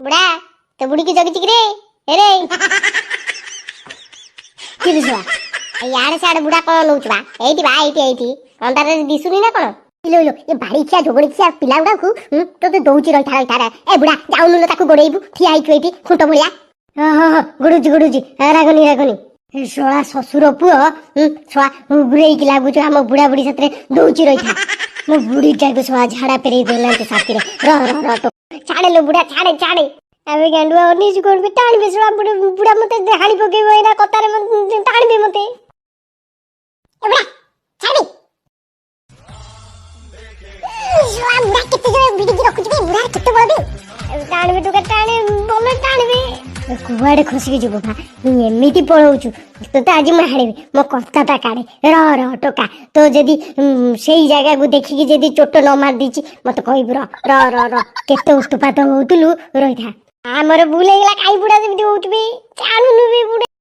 ବୁଢା, ତୋ ବୁଢୀକି ଜଗିଛି କିରେ? ଏରେ କିରେ ଶୁଆ, ଇଆଡେ ସିଆଡେ ବୁଢା କଣ ନଉଛୁ ବା? ଏଇଠି ବା, ଏଇଠି ଏଇଠି, ଅନ୍ଧାରରେ ଦିଶୁନି ନା କଣ? ଇଲୋ ଇଲୋ, ଏ ବାଡି ଖିଆ ଯୋଗଣି ଖିଆ ପିଲା ଗୁଡାକୁ ତୋତେ ଦଉଛି, ରହିଥା ରହିଥା। ଏ ବୁଢା, ଯାଉନୁ ଲୋ, ତାକୁ ଗୋଡେଇବୁ। ଠିଆ ହେଇଛୁ ଏଇଠି ଖୁଣ୍ଟ ଭଳିଆ। ହଁ, ଗୋଡଉଛି ଗୋଡଉଛି, ରାଗନି ରାଗନି। ଏ ଶଳା ଶ୍ୱଶୁର ପୁଅ, ଶଳା ଗୁରେଇକି ଲାଗୁଛୁ ଆମ ବୁଢା ବୁଢୀ ସାଥିରେ। ଦଉଛି ରହିଥା। ମୋ ବୁଢୀଟାକୁ ଶଳା ଝାଡା ପେରେଇ ଦେଉନାହାନ୍ତି ସାଥିରେ। ରହ ରହ ରହ, ଛାଡେ ଲୋ ବୁଢା, ଛାଡେ ଛାଡେ। ଏବେ ଗାଣ୍ଡୁଆ ଅନେଇଛୁ କଣ ବି? ଟାଣିବେ ଶଳା ବୁଢା ମତେ ହାଣି ପକେଇବ ଏଇନା କତାରେ, ଟାଣିବେ ମତେ। ଏ ବୁଢା, ଛାଡି। ଶଳା ବୁଢା କେତେ ଜୋରେ ଭିଡିକି ରଖୁଛି ବେ। ବୁଢା କେତେ ବଳ ବେ। ଟାଣିବେ ଟୋକା, ଟାଣେ, ଭଲ ଟାଣିବେ। କୁଆଡେ ଖସିକି ଯିବୁ ବା? ଏମିତି ପଳଉଛୁ? ତୋତେ ଆଜି ମୁଁ ହାଣିବି, ମୋ କସ୍ତାଟା କାଢେ। ରହ ରହ ଟୋକା, ତୋ ଯଦି ସେଇ ଜାଗାକୁ ଦେଖିକି ଯଦି ଚୋଟ ନ ମାରି ଦେଇଛି, ମତେ କହିବୁ। ରହ ରହ ରହ ରହ, କେତେ ଉତ୍ପାତ ହଉଥିଲୁ, ରହିଥା। ଆମର ଭୁଲ ହେଇଗଲା। କାଇଁ ବୁଢା ସେମିତି ହଉଛୁ ବେ? ଚାଲୁ।